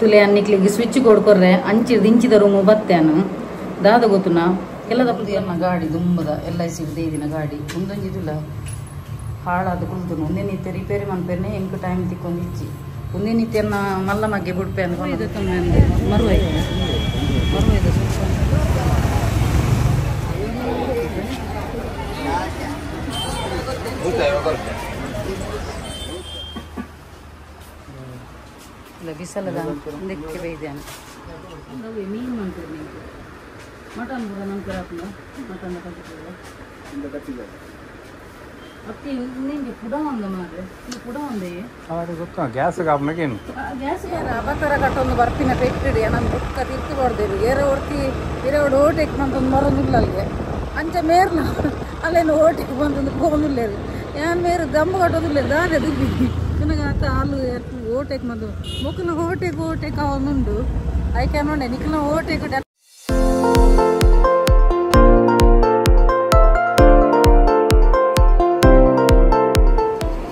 ತುಲೆ ಅನ್ನಿಕ್ಲಿಗೆ ಸ್ವಿಚ್ ಕೊಡ್ಕೊರ್ರೆ ಅಂಚಿದ ಇಂಚಿದ ರೂಮು ಬತ್ತೇನು ದಾದ ಗೊತ್ತುನ ಎಲ್ಲದ ಎನ್ನ ಗಾಡಿ ದುಂಬದ ಎಲ್ I C ದೇದಿನ ಗಾಡಿ ಒಂದೊಂಜಿದುಲ್ಲ ಹಾಳಾದ ಕುಲ್ತುನು ಒಂದೇ ನಿತ್ಯ ರಿಪೇರಿ ಮನ್ಪೇನೆ ಎಂಕ್ ಟೈಮ್ ತಿಕ್ಕೊಂದು ಇಚ್ಚಿ ಒಂದೇ ನಿತ್ಯನ್ನ ಮಲ್ಲ ಮಗ್ಗೆ ಬುಡ್ಪೆ ಅನ್ಕೊಂಡು ಮರುವೆ ಮರುವೆ ಸ್ವಲ್ಪ ಇಲ್ಲ ಬಿಸಲದ ಒಂದಕ್ಕೆ ಬೈದಾನೆ ಮೀನು ಮಾಡ್ತೇನೆ ಮಟನ್ ಕೂಡ ನಂತರ ಮಟನ್ ಕಟ್ಟಿಲ್ಲ ಅತ್ತಿ ನಿಂಗೆ ಪುಡ ಒಂದು ಮಾರ್ರೆ ಇದು ಪುಡ ಒಂದೇ ಗೊತ್ತಾ ಗ್ಯಾಸ್ ಕಾಪನಕೇನು ಗ್ಯಾಸ್ ಅಬತರ ಕಟ್ಟೊಂದು ಬರ್ಪಿನ ಪೆಟ್ಟಿಡಿ ನಾನು ಬುಕ್ಕ ತಿರ್ತು ಕೊಡ್ದೇನು ಏರೆ ಹೊರ್ತಿ ಏರೆ ಹೊಡ್ ಓಟೆಕ್ ಬಂತೊಂದು ಮರೊಂದಿಲ್ಲ ಅಲ್ಲಿಗೆ ಅಂಚ ಮೇರ್ಲ ಅಲ್ಲೇನು ಓಟೆಕ್ ಬಂತೊಂದು ಪೋನಿಲ್ಲ ಯಾನ್ ಮೇರು ದಮ್ಮು ಕಟ್ಟೋದಿಲ್ಲ ದಾದೆ ದುಡ್ಡಿ ನನಗೆ ಹಾಲು ಓಟೆಕ್ ಬಂದು ಮೊಕ್ಕನ ಓಟೆಕ್ ಓಟೆಕ್ ಅವನುಂಡು ಐಕೆ ನೋಡೆ ನಿಕ್ಲ ಓಟೆಕ್.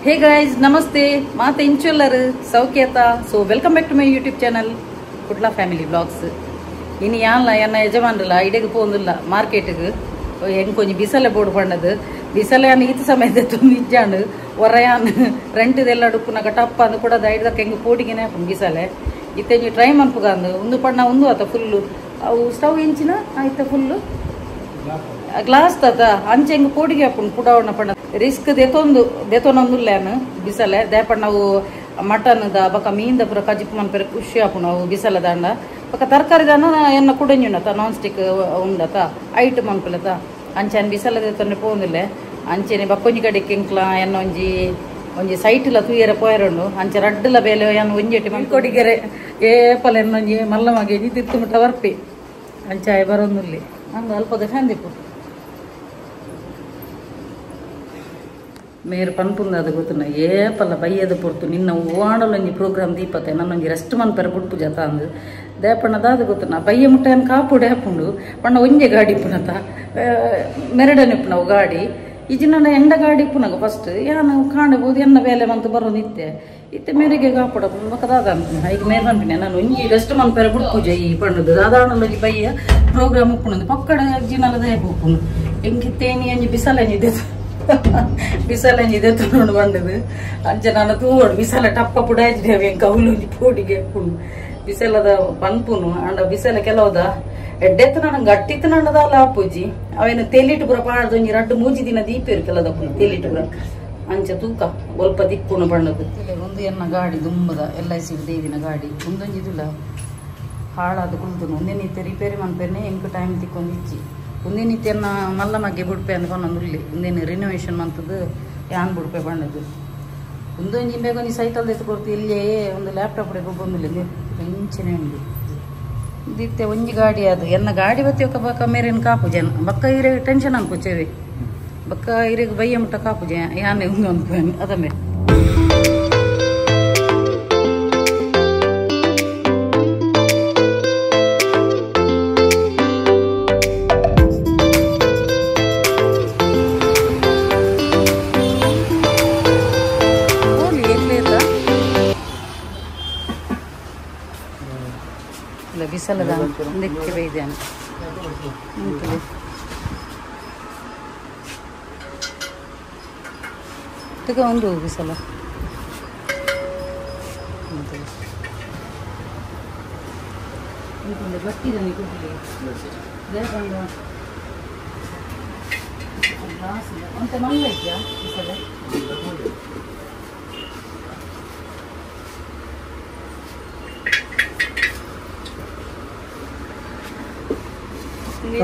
ಹೇ ಗೈಸ್ ನಮಸ್ತೆ, ಮಾತೆ ಇಂಚುಲ್ಲರು ಸೌಖ್ಯತ. So welcome back to my YouTube channel Kudla family blogs. ಇನ್ನು ಯಾನ್ಲ ಎನ್ನ ಯಜಮಾನ್ರಲ್ಲ ಇಡೆಗೆ ಪೋಂದಿಲ್ಲ ಮಾರ್ಕೆಟ್ಗೆ ಹೆಂಗೆ ಕೊಂಚ ಬಿಸಲೆ ಬೋರ್ಡ್ ಪಣ್ಣದು ಬಿಸಲೆ ಅನ್ನ ಈತ ಸಮಯದ ನಿಜ್ಜಾಂಡು ಹೊರಯಾನ್ ರೆಂಟಿದೆಲ್ಲ ಡುಪ್ಪುನಾಗ ಟಪ್ಪ ಅಂದು ಕೂಡ ಐದಕ್ಕೆ ಹೆಂಗೆ ಪೋಟಿಗೆನೆ ಬಿಸಲೆ ಇತ್ತೆಂಜಿ ಟ್ರೈ ಮನ್ಪುಗಂದು ಒಂದು ಪಣ್ಣ ಒಂದು ಆತ ಫುಲ್ಲು ಅವು ಸ್ಟವ್ ಇಂಚಿನ ಆಯ್ತ ಫುಲ್ಲು ಗ್ಲಾಸ್ ತಾತ ಅಂಚೆ ಹೆಂಗೆ ಪೋಟಿಗೆ ಹಾಕೊಂಡು ಪುಡವಣ್ಣ ಪಣ್ಣ ರಿಸ್ಕ್ ದೆತೊಂದು ದೆತೊನೊಂದುಲ್ಲೇನು ಬಿಸಲೆ ದೇಪಣ್ಣವು ಮಟನ್ the ಬಕ ಮೀನ್ದ ಪೂರ ಕಜಿಪು ಮನ್ಪೆರೆ ಖುಷಿ ಆಪುಂಡು ಅವು ಬಿಸಲೆ ದಾಂಡ ಬೊಕ ತರಕಾರಿ ದಾನ ಎನ್ನ ಕುಡಂಜುಂಡತ ನಾನ್ ಸ್ಟಿಕ್ ಉಂಡತ ಐಟ್ ಮನ್ಪುಲತ ಅಂಚೆ ಬಿಸಲೆ ದೆತೊಂಡೆ ಪೋಂದಿಲ್ಲ ಅಂಚೆನೆ ಬಕ್ಕೊಂಜಿ ಕಡೆಗೆ ಎಂಕ್ಲ ಎನ್ನ ಒಂಜಿ ಒಂಜಿ ಸೈಟ್ಲ ತೂಯರೆ ಪೋಯರುಂಡು ಅಂಚೆ ರಡ್ಡುಲ ಬೇಲೆ ಎನ್ನ ಒಂಜೆಟ್ಟಿ ಮನ್ಕೊಡಿಗೆರೆ ಏಪಲ ಎನ್ನೊಂಜಿ ಮಲ್ಲ ಮಗೆ ತಿತ್ತು ಮುಟ್ಟ ಬರ್ಪಿ ಅಂಚಾಯ ಬರೋಂದುಲ್ಲಿ ಹಂಗೆ ಅಲ್ಪದ ಚಂದಿಪ್ಪು ಮೇರು ಪನ್ಪುಂದು ಅದು ಗೊತ್ತುನ ಏಪಲ್ಲ ಬೈಯದ ಪೊರ್ತು ನಿನ್ನ ಓಣಲೊಂಜಿ ಪ್ರೋಗ್ರಾಮ್ ದೀಪತೆ ನನ್ನೊಂಜಿ ರೆಸ್ಟ್ ಮನ್ಪೆರೆ ಬುಡ್ಪು ಜತ ಅಂದು ದೇಪಣ್ಣದಾದ ಗೊತ್ತುನ ಬಯ್ಯ ಮುಟ್ಟ ಕಾಪುಡೆ ಹಾಪುಂಡು ಪಣ್ಣ ಒಂಜೆ ಗಾಡಿ ಇಪ್ಪುನತ ಮೆರಡನೆ ಇಪ್ಪುನವು ಗಾಡಿ ಇಜಿನ ಎಂಡ ಗಾಡಿ ಇಪ್ಪುನಾಗ ಫಸ್ಟ್ ಯಾನು ಕಾಣಬಹುದು ಎನ್ನ ಬೇಲೆ ಮಂತು ಬರೋ ನಿತ್ಯ ಇತ್ತೆ ಮೇರೆಗೆ ಕಾಪುಡ ಬೊಕ ದಾದ ಅನ್ಪುನ ಈಗ ಮೇರ್ ಪನ್ಪಿನ ನಾನು ಒಂಜಿ ರೆಸ್ಟ್ ಮನ್ಪೆರೆ ಬುಡ್ಪು ಜೈ ಪಣ್ಣದು ದಾದಾಣಲೊಂಜಿ ಬಯ್ಯ ಪ್ರೋಗ್ರಾಮ್ ಉಪ್ಪುನದು ಪಕ್ಕಡ ಜಿನಲ ದಯಪು ಉಪ್ಪುನು ಎಂಕಿತ್ತೇನಿ ಒಂಜಿ ಬಿಸಲಂಜಿ ಬಿಸಲಂಜಿ ತೊಗೊಂಡು ಬಂದದು ಅಂಚೆ ನಾನು ತೂವಡು ಬಿಸಲ ಟಪ್ಪ ಪುಡಾಯಿದ್ದೇವೆ ಕೌಲು ಪೋಡಿಗೆ ಉಪ್ಪುಂಡು ಬಿಸಲದ ಪನ್ಪುನು ಅಂಡ ಬಿಸಲ ಕೆಲವದ ಎಡ್ಡೆತ್ತು ನಾನು ಗಟ್ಟಿತ್ತು ನನ್ನದಲ್ಲ ಅಪ್ಪುಜಿ ಅವೇನು ತೆಲಿಟು ಪೂರ ಪಾಡ್ದು ಒಂಜಿ ರಡ್ಡು ಮೂಜಿ ದಿನ ದೀಪೇರು ಕೆಲದಪ್ಪುನು ತೆಲಿಟು ಪೂರ ಅಂಚೆ ತೂಕ ಒಲ್ಪ ದಿಕ್ಕುನು ಬಣ್ಣದು ಒಂದು ಎನ್ನ ಗಾಡಿ ದುಂಬದ ಎಲ್ I C ದೇದಿನ ಗಾಡಿ ಒಂದೊಂಜಿದುಲ್ಲ ಹಾಳಾದ ಕುಲ್ತುನು ಒಂದೇ ನಿತ್ಯ ರಿಪೇರಿ ಮನ್ಪೇನೆ ಎಂಕ್ ಟೈಮ್ ತಿಕ್ಕೊಂದು ಇಚ್ಚಿ ಒಂದೇ ನಿತ್ಯನ್ನ ಮಲ್ಲ ಮಗ್ಗೆ ಬುಡ್ಪೆ ಅಂದ್ಕೊಂಡು ಉಲ್ಲಿ ಒಂದೇನು ರಿನೋವೇಷನ್ ಮಂತದ್ದು ಯಾನ್ ಬುಡ್ಪೆ ಬಣ್ಣದು ಒಂದೊಂಜಿ ಬೇಗ ಒಂಜಿ ಸೈಕಲ್ ಎತ್ತು ಕೊಡ್ತು ಇಲ್ಲೇ ಒಂದು ಲ್ಯಾಪ್ಟಾಪ್ ಬಂದಿಲ್ಲ ಇಂಚಿನ ಉಂಡು ದಿತ್ತೆ ಒಂಜಿ ಗಾಡಿ ಅದು ಎನ್ನ ಗಾಡಿ ಬತ್ತಿ ಒಕ್ಕ ಬಕ್ಕ ಮೇರೇನು ಕಾಪು ಜನ ಬಕ್ಕ ಇರೆ ಟೆನ್ಷನ್ ಅನ್ಪು ಚೆವಿ ಬಕ್ಕ ಇರೆಗೆ ಬಯ್ಯ ಮುಟ್ಟ ಕಾಪು ಜನ ಯಾನೆ ಒಂದು ಅನ್ಪು ಅದಮ್ಮೆ. ಬಿಸಲದ ಒಂದಕ್ಕೆ ಬೈದಾನೆ ತಗ ಒಂದು ಬಿಸಲ ಅಂತ ಮಲ್ಲ ಇದೆಯಾ ಬಿಸಲ.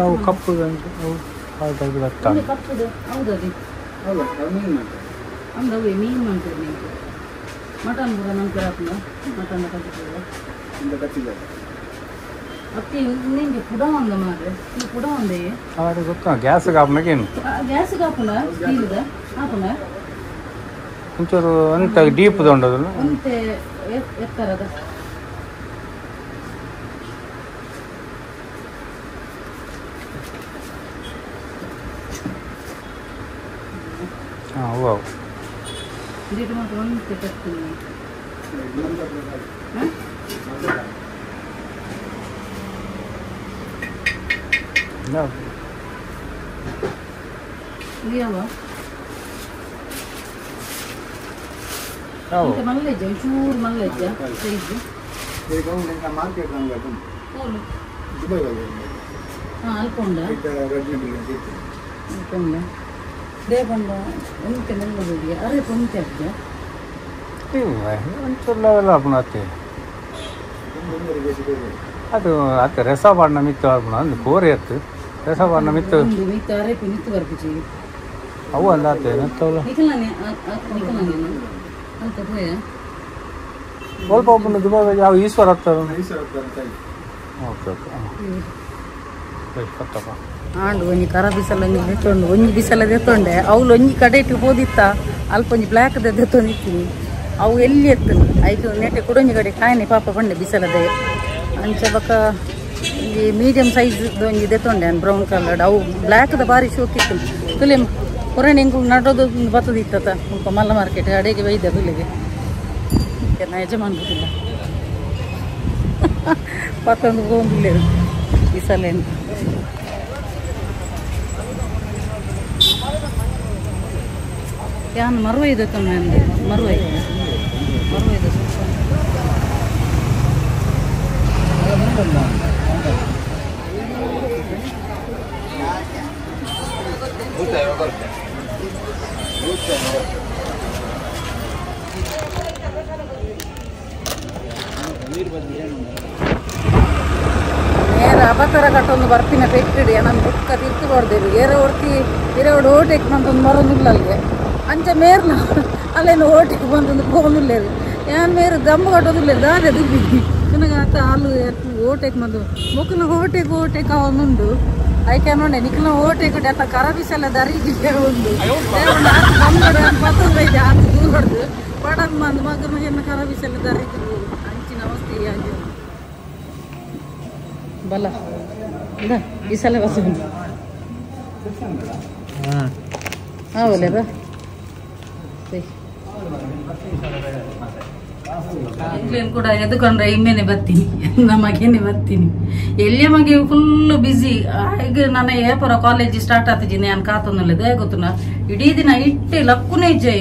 ಅವು ಕಪ್ಪು ಅವು ಕಪ್ಪುದು ಹೌದದಿ ಅಂದವೇ ಮೀನು ಮಾಡ್ತೇನೆ ನೀವು ಮಟನ್ ಕೂಡ ನಂತರ ಹಾಕುನ ಮಟನ್ ಕಟ್ಟಿಲ್ಲ ಅತ್ತಿ ನಿಂಗೆ ಪುಡ ಒಂದು ಮಾರ್ರೆ ಈ ಪುಡ ಒಂದೇ ಗೊತ್ತಾ ಗ್ಯಾಸ್ ಕಾಪನಕೇನು ಗ್ಯಾಸ್ ಕಾಪುನ ಸ್ಟೀಲ್ದ ಹಾಪುನ ಒಂಚೂರು ಅಂತ ಡೀಪ್ ತೊಗೊಂಡದಲ್ಲ ಒಂತೆ ಎತ್ತರದ ಹಾಂ ಅವು ಇದು ಮಾತ್ರ ಒಂತೆ ಕಟ್ತೀನಿ. ಯಾವ ಮಲ್ಲೆಜ್ಜ ಒಂಚೂರು ಮಲ್ಲೆಜ್ಜ ಸೈಜ್ ಹಾಂ ಅಲ್ಪುಂಡ ಅಲ್ಪುಂಡ ದೇಪಂಡ ಒಂತೆ ಮೆಲ್ಲುಗೆ ಅರೆ ಒಂತೆ ಅಜ್ಜ ಒಂಚೂರು ಲೆವೆಲ್ ಆಪುಂಡು ಅತ್ತೆ ಅದು ಅತ್ತೆ ರಸ ಪಾಡ್ನ ಮಿತ್ತು ಆಪುಂಡು ಅಂದು ಕೋರಿ ಅತ್ತು ರಸ ಪಾಡ್ನ ಮಿತ್ತು ಮಿತ್ತು ಅರೆಪು ಮಿತ್ತು ಬರ್ಪುಜಿ ಅವು ಅಂದ ಅತ್ತೆ ನತ್ತವಲ್ಲ ನಿಕಲಾನೆ ನಿಕಲಾನೆ ಅಲ್ಪ ಪೋಯ ಸ್ವಲ್ಪ ಒಬ್ಬನು ದುಬೈ ಯಾವ ಈಶ್ವರ ಹತ್ತಾರ ಓಕೆ ಓಕೆ ಪತ್ತಪ್ಪ ಆಂಡು ಒಂಜಿ ಕರ ಬಿಸಲ ಒಂಜಿ ದೆತ್ತೊಂಡು ಒಂಜಿ ಬಿಸಲ ದೆತ್ತೊಂಡೆ ಅವ್ಲು ಒಂಜಿ ಕಡೆ ಇಟ್ಟು ಹೋದಿತ್ತ ಅಲ್ಪ ಒಂಜಿ ಬ್ಲ್ಯಾಕ್ ದೆತ್ತೊಂದಿತ್ತೀನಿ ಅವು ಎಲ್ಲಿ ಎತ್ತನು ಐದು ನೆಟ್ಟೆ ಕುಡೊಂಜಿ ಕಡೆ ಕಾಯಿನೆ ಪಾಪ ಪಂಡೆ ಬಿಸಲದೆ ಅಂಚ ಬೊಕ ಒಂಜಿ ಮೀಡಿಯಂ ಸೈಜ್ ಒಂಜಿ ದೆತ್ತೊಂಡೆ ಬ್ರೌನ್ ಕಲರ್ಡ್ ಅವು ಬ್ಲ್ಯಾಕ್ದ ಬಾರಿ ಶೋಕಿತ್ತು ತುಲೆ ಹೊರಣೆ ಎಂಕು ನಡೋದು ಬತ್ತದಿತ್ತ ಮುಲ್ಪ ಮಲ್ಲ ಮಾರ್ಕೆಟ್ ಅಡೆಗೆ ಬೈದ ತುಲೆಗೆ ನಾ ಯಜಮಾನ್ಬಿಟ್ಟಿಲ್ಲ ಪತ್ತೊಂದು ಹೋಗಿಲ್ಲ ಬಿಸಲೇನು ಯಾನ್ ಮರುವ ಇದೆ ತಮ್ಮ ಮರುವ ಇದೆ ಮರುವ ಇದೆ ಸ್ವಲ್ಪ ನೇರ ಅಬತರ ಕಟ್ಟೊಂದು ಬರ್ಪಿನ ಪೆಟ್ಟಿಡಿ ನಾನು ಬುಕ್ಕ ತಿರ್ತು ಕೊಡ್ದೇವು ಏರ ಹೊರ್ತಿ ಇರೋಡು ಓಟೆಕ್ ಬಂತೊಂದು ಮರೊಂದಿಲ್ಲ ಅಲ್ಲಿಗೆ ಅಂಚ ಮೇರ್ನ ಅಲ್ಲೇನು ಓಟೆಗೆ ಬಂತೊಂದು ಪೋನಿಲ್ಲ ಯಾನ್ ಮೇರು ದಮ್ಮು ಕಟ್ಟೋದಿಲ್ಲ ದಾದೆ ದುಡ್ಡಿ ನನಗೆ ಹಾಲು ಓಟೆಕ್ ಬಂದು ಮೊಕ್ಕನ ಓಟೆಗೆ ಓಟೆಕ್ ಅವನುಂಡು ಐಕೆ ನೋಡೆ ನಿಖಲ ಓಟೆಗೆ ಅತ್ತ ಕರ ಬಿಸಲ ದರಿಗೆ ಉಂಡು ಪತ್ತೊಂದು ಐದು ಆತು ದೂರ ಹೊಡೆದು ಪಡನ್ ಬಂದು ಮಗನ ಎನ್ನ ಕರ ಬಿಸಲ ದರಿಗೆ ಅಂಚಿನ ಅವಸ್ಥೆ ಅಂಜು ಬಲ ಇಂದ ಬಿಸಲ ಬಸ್ ಹಾಂ ಒಲೆ ಬಾ ಎಂಕ್ಲೇನು ಕೂಡ ಎದ್ಕೊಂಡ್ರೆ ಇಮ್ಮೇನೆ ಬರ್ತೀನಿ ನಮಗೇನೆ ಬರ್ತೀನಿ ಎಲ್ಲಿಯ ಮಗೆ ಫುಲ್ ಬ್ಯುಸಿ ಈಗ ನನ್ನ ಏಪರ ಕಾಲೇಜ್ ಸ್ಟಾರ್ಟ್ ಆತಿದ್ದೀನಿ ನಾನು ಕಾತೊಂದಿಲ್ಲ they ಗೊತ್ತುನ ಇಡೀ ದಿನ ಇಟ್ಟೆ ಲಕ್ಕುನೇ ಇಜ್ಜೆ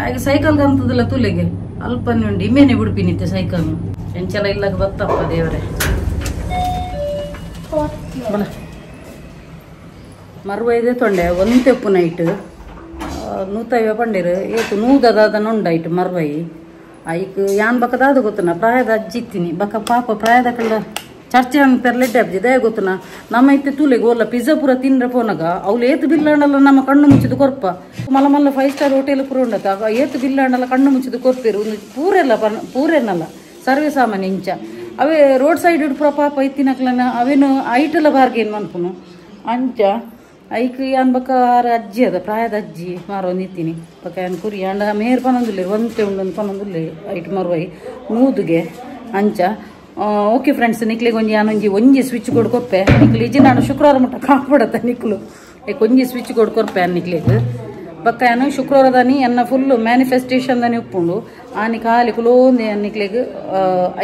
ಆಗ ಸೈಕಲ್ ಅಂತದಿಲ್ಲ ತುಲೆಗೆ ಅಲ್ಪನೆ ಉಂಡು ಇಮ್ಮೇನೆ ಬಿಡ್ಪಿನಿತ್ತೆ ಸೈಕಲ್ ಎಂಚಲ ಇಲ್ಲಾಗ ಬತ್ತಪ್ಪ ದೇವರೇ ಬಲ ಮರುವ ಇದೆ ತೊಂಡೆ ಒಂತೆಪ್ಪು ನೈಟ್ ನೂತೈವ ಪಂಡಿರು ಏತು ನೂದದಾದ ನೊಂಡಾಯ್ತು ಮರ್ವೈ ಐಕ್ ಯಾನ್ ಬಕ್ಕದಾದ ಗೊತ್ತನ ಪ್ರಾಯದ ಅಜ್ಜಿ ಇತ್ತೀನಿ ಬಕ್ಕ ಪಾಪ ಪ್ರಾಯದ ಕಳ್ಳ ಚರ್ಚೆ ಪೆರ್ಲೆಡ್ಡೆ ಅಬ್ಜಿ ದಯ ಗೊತ್ತನ ನಮ್ಮ ಇತ್ತೆ ತೂಲೆಗೆ ಓಲ್ಲ ಪಿಜ್ಜಾ ಪೂರ ತಿಂದ್ರೆ ಪೋನಾಗ ಅವ್ಲು ಏತು ಬಿಲ್ಲಾಂಡಲ್ಲ ನಮ್ಮ ಕಣ್ಣು ಮುಚ್ಚಿದ ಕೊರ್ಪ ಮಲ್ಲ ಮಲ್ಲ 5 ಸ್ಟಾರ್ ಹೋಟೆಲ್ ಪೂರ ಉಂಡತ ಆಗ ಏತು ಬಿಲ್ಲಾಂಡಲ್ಲ ಕಣ್ಣು ಮುಚ್ಚಿದ ಕೊರ್ಪಿರು ಒಂದು ಪೂರೆಲ್ಲ ಪೂರೇನಲ್ಲ ಸರ್ವೇ ಸಾಮಾನ್ಯ ಇಂಚ ಅವೇ ರೋಡ್ ಸೈಡ್ ಪೂರ ಪಾಪ ಇತ್ತಿನಕ್ಲನ ಅವೇನು ಐಟೆಲ್ಲ ಬಾರ್ಗೇನು ಮನ್ಪುನು ಅಂಚ ಐಕ್ ಯಾನ್ ಬಕ್ಕ ಆರ ಅಜ್ಜಿ ಅದ ಪ್ರಾಯದ ಅಜ್ಜಿ ಮಾರೊಂದು ಇತ್ತೀನಿ ಬಕ್ಕ ಯಾನ್ ಕುರಿ ಅಂಡ ಮೇರ್ ಪನೊಂದುಲ್ಲೇರು ಒಂತೆ ಉಂಡೊಂದು ಪನೊಂದುಲ್ಲೆ ಐಟ್ ಮರುವೈ ನೂದುಗೆ ಅಂಚ ಓಕೆ ಫ್ರೆಂಡ್ಸ್ ನಿಕ್ಲಿಗೆ ಒಂಜಿ ಯಾನೊಂಜಿ ಒಂಜಿ ಸ್ವಿಚ್ ಬೋರ್ಡ್ ಕೊರ್ಪೆ ನಿಕ್ಲು ಇಜ್ಜಿ ನಾನು ಶುಕ್ರವಾರ ಮುಟ್ಟ ಕಾಪಡತ್ತ ನಿಕ್ಲು ಒಂಜಿ ಸ್ವಿಚ್ ಬೋರ್ಡ್ ಕೊರ್ಪೆ ನಿಕ್ಲಿಗೆ ಬಕ್ಕ ಯಾನು ಶುಕ್ರವಾರದಾನಿ ಎನ್ನ ಫುಲ್ ಮ್ಯಾನಿಫೆಸ್ಟೇಷನ್ ದಾನಿ ಉಪ್ಪುಂಡು ಆನಿ ಖಾಲಿ ಕುಲೋಂದೆ ನಿಕ್ಲಿಗೆ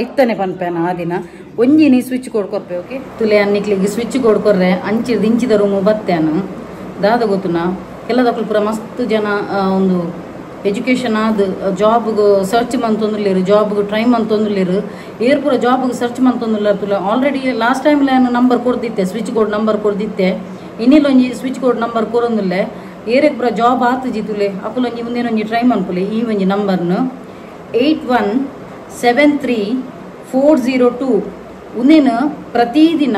ಐತನೆ ಪನ್ಪೆನ ಆ ದಿನ ಒಂಜಿ ನೀ ಸ್ವಿಚ್ ಕೋಡ್ ಕೊರ್ಪೆ ಓಕೆ ತುಲೆ ಅನ್ನಿಕ್ಲಿಗೆ ಸ್ವಿಚ್ ಕೋಡ್ ಕೊರ್ರೆ ಅಂಚಿದ ಇಂಚಿದ ರೂಮು ಬತ್ತೇನು ದಾದ ಗೊತ್ತುನಾ ಕೆಲದಕ್ಕಲು ಪೂರ ಮಸ್ತ್ ಜನ ಒಂದು ಎಜುಕೇಷನ್ ಆದ್ ಜಾಬ್ಗೆ ಸರ್ಚ್ ಮಂತೊಂದುಲ್ಲೇರು ಜಾಬ್ಗೆ ಟ್ರೈ ಮಂತೊಂದುಲ್ಲೇರು ಏರ್ ಪೂರ ಜಾಬ್ಗೆ ಸರ್ಚ್ ಮಂತೊಂದುಲ್ಲೇರು ತುಲೆ already last time ನಾನು ನಂಬರ್ ಕೊಡ್ದಿತ್ತೆ switch code number ಕೊಡ್ದಿತ್ತೆ ಇನ್ನಿಲ್ಲೊಂಜಿ switch code number ಕೊರೊಂದುಲ್ಲೆ ಏರೆಗ್ ಪೂರ ಜಾಬ್ ಆತುಜಿ ತುಲೆ ಅಕುಲೊಂಜಿ ಮುಂದೇನೊಂಜಿ ಟ್ರೈ ಮನ್ಪುಲೆ ಈ ಒಂಜಿ ನಂಬರ್ನು 8173402 ಉಂದೇನು ಪ್ರತಿದಿನ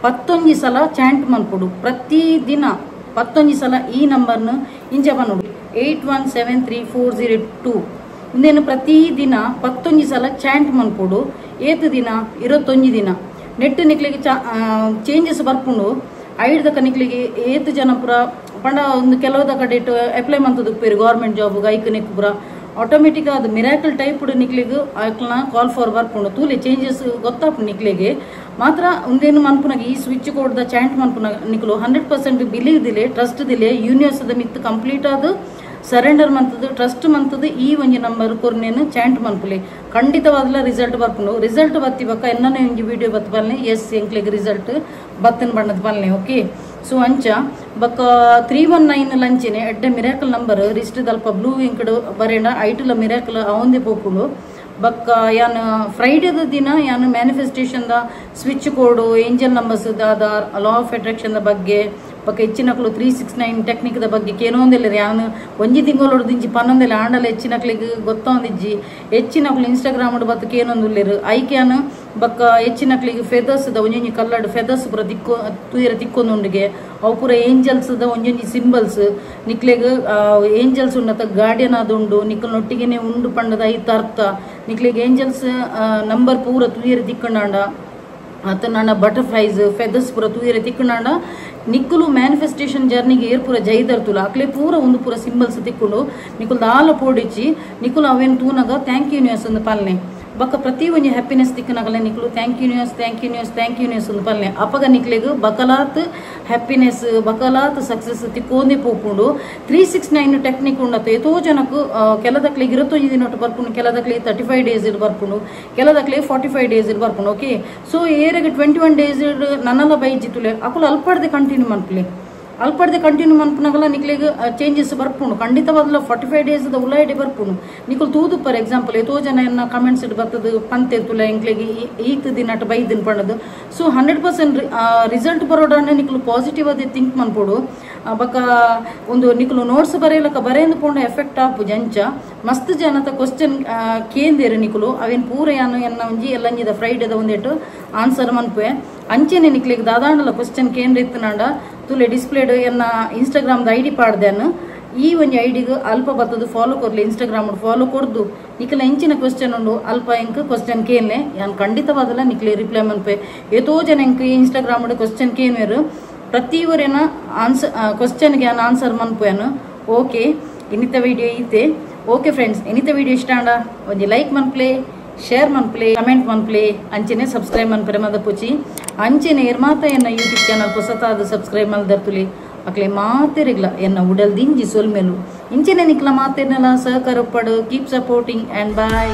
11 ಸಲ ಚಾಂಟ್ ಮನ್ಪುಡು ಪ್ರತಿದಿನ 11 ಸಲ ಈ ನಂಬರ್ನು ಇಂಚ ಪನ್ನೊಡು 8173402 ಉಂದೇನು ಪ್ರತಿದಿನ 11 ಸಲ ಚಾಂಟ್ ಮನ್ಪುಡು ಏತು ದಿನ 21 ದಿನ ನೆಟ್ಟು ನಿಕ್ಲಿಗೆ ಚೇಂಜಸ್ ಬರ್ಪುಂಡು ಐಡ್ದಕ್ಕ ನಿಕ್ಲಿಗೆ ಏತು ಜನ ಪೂರ ಪಂಡ ಒಂದು ಕೆಲವದ ಕಡೆ ಅಪ್ಲೈ ಮಂತದ ಉಪ್ಪೇರು ಗೌರ್ಮೆಂಟ್ ಜಾಬ್ ಐಕ್ ನಿಕ್ ಪೂರ ಆಟೋಮೆಟಿಕ್ ಅದು ಮಿರಾಕಲ್ ಟೈಪ್ ನಿಕ್ಲಿಗೆ ಐಕ್ಲನ ಕಾಲ್ ಫಾರ್ ಬರ್ಪುಂಡು ತೂಲೆ ಚೇಂಜಸ್ ಗೊತ್ತಾಪು ನಿಕ್ಲಿಗೆ ಮಾತ್ರ ಒಂದೇನು ಮನ್ಪುನಾಗ ಈ ಸ್ವಿಚ್ ಕೋಡ್ದ ಚಾಂಟ್ ಮನ್ಪುನಾಗ ನಿಕ್ಲು 100% ಬಿಲೀವ್ ದಿಲೆ ಟ್ರಸ್ಟ್ ದಿಲೆ ಯೂನಿವರ್ಸದ ಮಿತ್ತು ಕಂಪ್ಲೀಟ್ ಆದ ಸರೆಂಡರ್ ಮಂತದ್ದು ಟ್ರಸ್ಟ್ ಮಂತದ್ದು ಈ ಒಂಜಿ ನಂಬರ್ ಕೊರ್ನೇನು ಚಾಂಟ್ ಮನ್ಪುಲೆ ಖಂಡಿತವಾದಲ ರಿಸಲ್ಟ್ ಬರ್ಪುಂಡು ರಿಸಲ್ಟ್ ಬತ್ತಿ ಬಕ್ಕ ಎನ್ನನೇ ಒಂಜಿ ವಿಡಿಯೋ ಬತ್ತ ಪಲ್ನೆ ಎಸ್ ಎಂಕ್ಲೆಗ್ ರಿಸಲ್ಟ್ ಬತ್ತನ್ ಬಣ್ಣದ ಪಲ್ನೆ ಓಕೆ ಸೊ ಅಂಚ ಬಕ್ಕ 319 ಲಂಚಿನೆ ಎಡ್ಡೆ ಮಿರಾಕಲ್ ನಂಬರ್ ರಿಸ್ಟ್ ದಲ್ಪ ಬ್ಲೂ ಇಂಕಡ್ ಬರೇಣ ಐಟುಲ ಮಿರಾಕಲ್ ಅವಂದೇ ಪೋಪುಂಡು ಬಕ್ಕ ಯಾನ್ ಫ್ರೈಡೇದ ದಿನ ಯಾನ್ manifestation the switch code angel numbers ದಾದ ಲಾ ಆಫ್ ಅಟ್ರಾಕ್ಷನ್ the ಬಗ್ಗೆ ಬಕ್ಕ ಹೆಚ್ಚಿನಕ್ಲು 369 ಟೆಕ್ನಿಕ್ the ಬಗ್ಗೆ ಕೇನೊಂದಿಲ್ಲ ಯಾನ್ ಒಂಜಿ ತಿಂಗಳೊಡ್ದಿಂಚಿ ಪನ್ನೊಂದಿಲ್ಲ ಆಂಡಲ ಹೆಚ್ಚಿನಕ್ಲಿಗೆ ಗೊತ್ತೊಂದಿಜ್ಜಿ ಹೆಚ್ಚಿನಕ್ಲು ಇನ್ಸ್ಟಾಗ್ರಾಮ್ ಬತ್ತ ಕೇನೊಂದುಲ್ಲೇರು ಐಕ್ಯಾನ್ ಬಕ್ಕ ಹೆಚ್ಚಿನಕ್ಲಿಗೆ ಫೆದರ್ಸ್ the ಒಂಜೊಂಜಿ ಕಲ್ಲಡ್ ಫೆದರ್ಸ್ ಪೂರ ತಿಕ್ಕೋ ತೂಯರ ತಿಕ್ಕೊಂದುಂಡಿಗೆ ಅವು ಪೂರ ಏಂಜಲ್ಸ್ ದ ಒಂಜೊಂಜಿ ಸಿಂಬಲ್ಸ್ ನಿಕ್ಲೆಗ್ ಏಂಜಲ್ಸ್ ಉಂಡತ ಗಾರ್ಡಿಯನ್ ಆದುಂಡು ನಿಕ್ಕಲ್ನೊಟ್ಟಿಗೆನೆ ಉಂಡು ಪಂಡದ ಐತ ಅರ್ಥ ನಿಕ್ಲೆಗ್ ಏಂಜಲ್ಸ್ ನಂಬರ್ ಪೂರ ತೂಯರ ತಿಕ್ಕಂಡಾಂಡ ಅತನಾಂಡ ಬಟರ್ಫ್ಲೈಸ್ ಫೆದರ್ಸ್ ಪೂರ ತೂಯರ ತಿಕ್ಕಂಡಾಂಡ ನಿಕ್ಕುಲು ಮ್ಯಾನಿಫೆಸ್ಟೇಷನ್ ಜರ್ನಿಗೆ ಏರ್ ಪೂರ ಜೈದರ್ತುಲ ಅಕ್ಲೆ ಪೂರ ಒಂದು ಪೂರ ಸಿಂಬಲ್ಸ್ ತಿಕ್ಕೊಂಡು ನಿಕ್ಕುಲು ದಾಲ ಪೋಡಿಚಿ ನಿಕ್ಕುಲು ಅವೇನು ತೂನಗ thank you universe ಒಂದು ಪಾಲನೆ ಬಕ್ಕ ಪ್ರತಿ ಒಂಜಿ happiness ತಿಕ್ಕನಗಲೆ ನಿಕ್ಕುಲು thank you universe thank you universe thank you universe ಒಂದು ಪಾಲನೆ ಅಪಗ ನಿಕ್ಲೆಗ್ ಬಕಲಾತ್ ಹ್ಯಾಪಿನೆಸ್ ಬಕಲಾತ್ ಸಕ್ಸಸ್ ತಿಕ್ಕೋಂದೇ ಪೋಪುಂಡು 369 ಟೆಕ್ನಿಕ್ ಉಂಡತ್ತೆ ಏತೋ ಜನಕ್ಕೆ ಕೆಲದಕ್ಲಿಗೆ 21 ದಿನ ಬರ್ಪುಂಡು ಕೆಲದಕ್ಲಿ 35 ಡೇಸ್ ಇಡ್ ಬರ್ಪುಂಡು ಕೆಲದಕ್ಲಿ 45 ಡೇಸ್ ಇಡ್ ಬರ್ಪುಂಡು ಓಕೆ ಸೊ ಏರೆಗ್ 21 ಡೇಸ್ ನನ್ನಲ ಬೈಜಿ ತುಲೆ ಅಕುಲು ಅಲ್ಪಡ್ದೆ ಕಂಟಿನ್ಯೂ ಮನ್ಪುಲೆ ಅಲ್ಪಡ್ದೆ ಕಂಟಿನ್ಯೂ ಮನ್ಪುನಗಲ ನಿಕ್ಲೆಗ್ ಚೇಂಜಸ್ ಬರ್ಪುಂಡು ಖಂಡಿತವಾದಲ 45 ಡೇಸ್ the ಉಲಾಯಿಡೆ ಬರ್ಪುಂಡು ನಿಕುಲು ತೂದು ಫಾರ್ ಎಕ್ಸಾಂಪಲ್ ಏತೋ ಜನ ಎನ್ನ ಕಮೆಂಟ್ಸ್ it ಬರ್ತದ ಪಂತೆ ತುಲೆ ಎಂಕ್ಲೆಗ್ ಈತ ದಿನಟ ಬೈದಿನ ಪಂಡದು ಸೊ 100% ರಿಸಲ್ಟ್ ಬರೋಡಾನೆ ನಿಕುಲು ಪಾಸಿಟಿವ್ ಅದೇ ಥಿಂಕ್ ಮನ್ಪೋಡು ಬಕ್ಕ ಒಂದು ನಿಕುಲು ನೋಟ್ಸ್ ಬರೆಯಲಕ್ಕ ಬರೆಯಂದು ಪೋಂಡ ಎಫೆಕ್ಟ್ ಆಪು ಜಂಚ ಮಸ್ತ್ ಜನತ ಕ್ವಶನ್ ಕೇಂದೇರು ನಿಕುಲು ಅವೇನು ಪೂರ ಯಾನು ಎನ್ನ ಒಂಜಿ ಎಲ್ಲಂಜಿದ ಫ್ರೈಡೇದ ಒಂದೇಟು ಆನ್ಸರ್ ಮನ್ಪುವೆ ಅಂಚೆನೆ ನಿಕ್ಲೆಗ್ ದಾದಾಂಡಲ ಕ್ವಶನ್ ಕೇಂದ್ರ ಇತ್ತನಾಂಡ ತುಲೆ ಡಿಸ್ಪ್ಲೇಡ್ ಎನ್ನ ಇನ್ಸ್ಟಾಗ್ರಾಮ್ದ I D ಪಾಡ್ದೇನು ಈ ಒಂಜಿ ಐಡಿಗೆ ಅಲ್ಪ ಬತ್ತದು ಫಾಲೋ ಕೊರ್ಲಿ ಇನ್ಸ್ಟಾಗ್ರಾಮ್ ಫಾಲೋ ಕೊರ್ದು ನಿಕ್ಲ ಎಂಚಿನ ಕ್ವಶನ್ ಉಂಡು ಅಲ್ಪ ಎಂಕ್ ಕ್ವಶನ್ ಕೇನ್ಲೆ ಯಾನ್ ಖಂಡಿತವಾದಲ ನಿಕ್ಲೆ ರಿಪ್ಲೈ ಮನ್ಪೆ ಏತೋ ಜನ ಎಂಕ್ ಇನ್ಸ್ಟಾಗ್ರಾಮ್ ಕ್ವಶನ್ ಕೇನ್ವೇರು ಪ್ರತಿಯೊರೇನ ಆನ್ಸರ್ ಕ್ವಶನ್ಗೆ ಯಾನ್ ಆನ್ಸರ್ ಮನ್ಪುವೇನು ಓಕೆ ಇನ್ನಿತ ವಿಡಿಯೋ ಈತೆ ಓಕೆ ಫ್ರೆಂಡ್ಸ್ ಇನ್ನಿತ ವಿಡಿಯೋ ಇಷ್ಟ ಆಂಡ ಒಂಜಿ ಲೈಕ್ ಮನ್ಪ್ಲೆ ಶೇರ್ ಮನ್ಪ್ಲೆ ಕಮೆಂಟ್ ಮನ್ಪ್ಲೆ ಅಂಚೆನೆ ಸಬ್ಸ್ಕ್ರೈಬ್ ಮನ್ಪರೆ ಮದ ಪುಚಿ ಅಂಚೆನೆ ಇರ್ಮಾತ ಎನ್ನ ಯೂಟ್ಯೂಬ್ ಚಾನಲ್ ಪೊಸತಾದ ಸಬ್ಸ್ಕ್ರೈಬ್ ಮಲ್ದರ್ತುಲಿ ಅಕ್ಲೆ ಮಾತೆರಿಗ್ಲ ಎನ್ನ ಉಡಲ್ ದಿಂಜಿ ಸೊಲ್ಮೆಲು ಇಂಚೆನೆ ನಿಕ್ಲ ಮಾತೆರ್ನೆಲ ಸಹಕಾರ ಪಡು ಕೀಪ್ ಸಪೋರ್ಟಿಂಗ್ ಆ್ಯಂಡ್ ಬಾಯ್.